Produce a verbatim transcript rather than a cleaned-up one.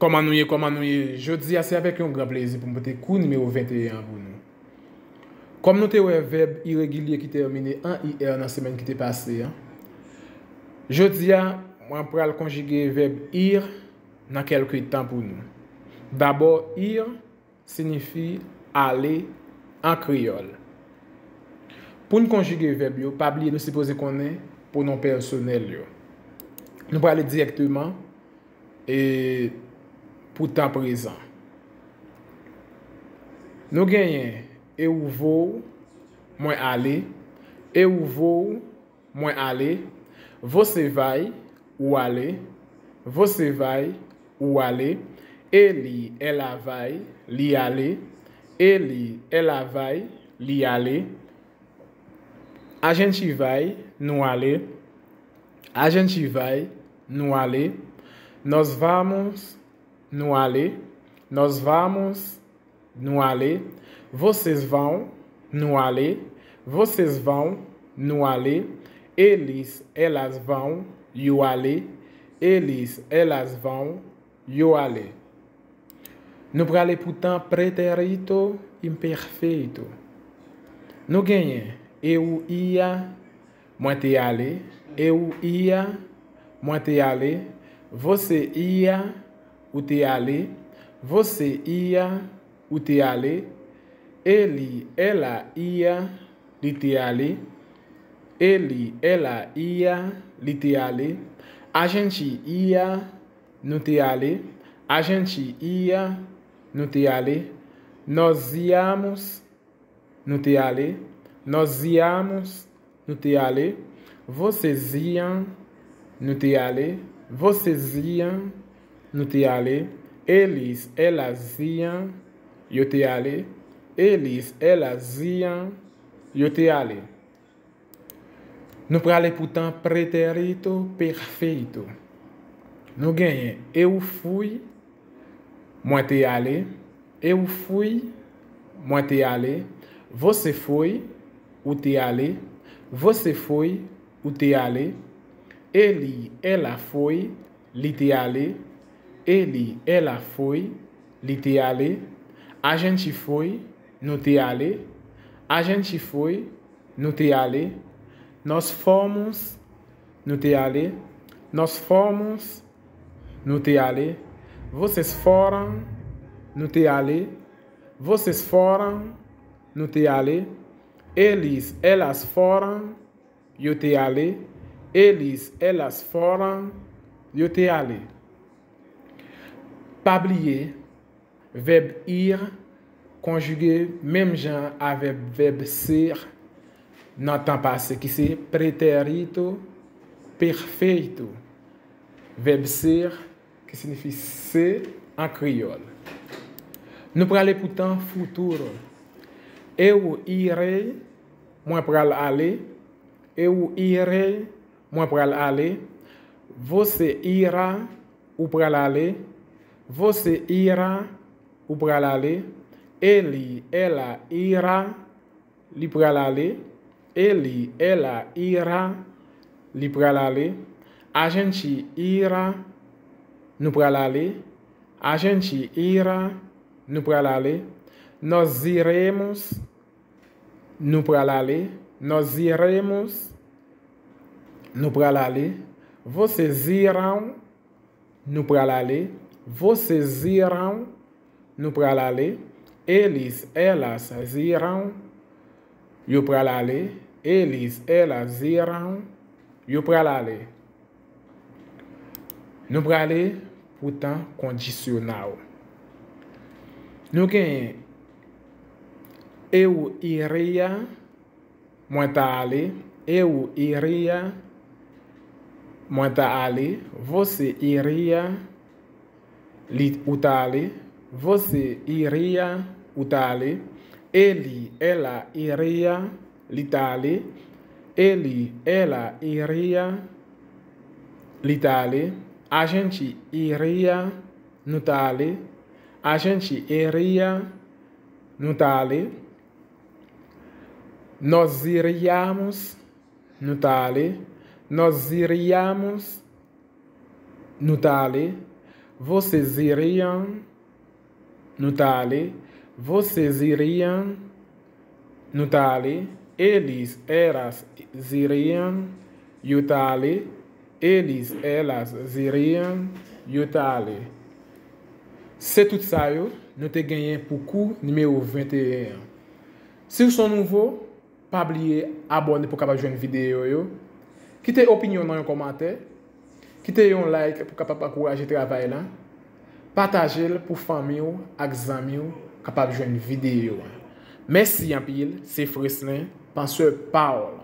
Kòman nou ye, kòman nou ye? Jodi a, se avèk yon gran plezi pou m pote kou nimewo venteyen an pou nou. Kòm nou te wè vèb iregilye ki tèmine an I R nan semèn ki te pase an, jodi a, mwen pral konjige vèb ir nan kèlke tan pou nou. Dabò, ir siyifi ale an kreyòl. Pou n konjige vèb yo, pa bliye nou sipoze konnen pwonon pèsonèl yo. Nou prale dirèkteman e pou tan prezan. Nou genyen eu vou, mwen ale, eu vou, mwen ale, você vai, ou ale, você vai, ou ale, ele, ela vai, li ale, ele, ela vai, li ale, a gente vai, nou ale, a gente vai, nou ale, nós vamos, nou ale, nós vamos, nou ale, vocês vão, nou ale, vocês vão, nou ale, eles, elas vão, yo ale, eles, elas vão, yo ale. Nou prale pou tan pretérito imperfeito. Nou genyen eu ia, mwen te ale, eu ia, mwen te ale, você ia, ou te ale, você ia, ou te ale, ele, ela ia, li te ale, ele, ela ia, li te ale, a gente ia, nou te ale, a gente ia, nou te ale, nós íamos, nou te ale, nós íamos, nou te ale, vocês iam, nou te ale, vocês iam, nou te ale, eles, elas iam, yo te ale, eles, elas iam, yo te ale. Nou prale pou tan pretérito perfeito. Nou genyen eu fui, mwen te ale, eu fui, mwen te ale, você foi, ou te ale, você foi, ou te ale, ele, ela foi, li te ale, ele, ela foi, li te ale, a gente foi, nou te ale, a gente foi, nou te ale, nós fomos, nou te ale, nós fomos, nou te ale, vocês foram, nou te ale, vocês foram, nou te ale, eles, elas foram, yo te ale, eles, elas foram, yo te ale. Pa bliye, vèb ir konjige menm jan avèk vèb ser nan tan pase, ki se pretérito perfeito. Vèb ser, ki siyifi se an kreyòl. Nou prale pou tan futuro. Eu irei, mwen pral ale. Eu irei, mwen pral ale. Você irá, ou pral ale. Você irá, ou pral ale. Ele, ela irá, li pral ale. Ele, ela irá, li pral ale. A gente irá, nou pral ale. A gente irá, nou pral ale. Nós iremos, nou pral ale. Nós iremos, nou pral ale. Vocês irão, nou pral ale. Vocês irão, nou pral ale. Eles, elas irão, yo pral ale. Eles, elas irão, yo pral ale. Nou prale pou tan kondisyonal. Nou genyen eu iria, mwen ta ale. Eu iria, mwen ta ale. Você iria, li, ou ta ale. Você iria, ou ta ale. Ele, ela iria, li ta ale. Ele, ela iria, li ta ale. A gente iria, nou ta ale. A gente iria, nou ta ale. Nós iríamos, nou ta ale. Nós iríamos, nou ta ale. Vocês iriam, nou ta ale. Vocês iriam, nou ta ale. Eles, elas iriam, yo ta ale. Eles, elas iriam, yo ta ale. Se tout sa yo nou te genyen pou kou nimewo venteyen an. Si w se yon nouvo, pa bliye abòne pou w kapab jwenn videyo yo. Kite opinyon nan yon kòmantè. Kite yon like pou w kapab ankouraje travay la. Pataje l pou fanmi w ak zanmi w kapab jwenn videyo a. Mèsi anpil, se Freslin, pansè pa w.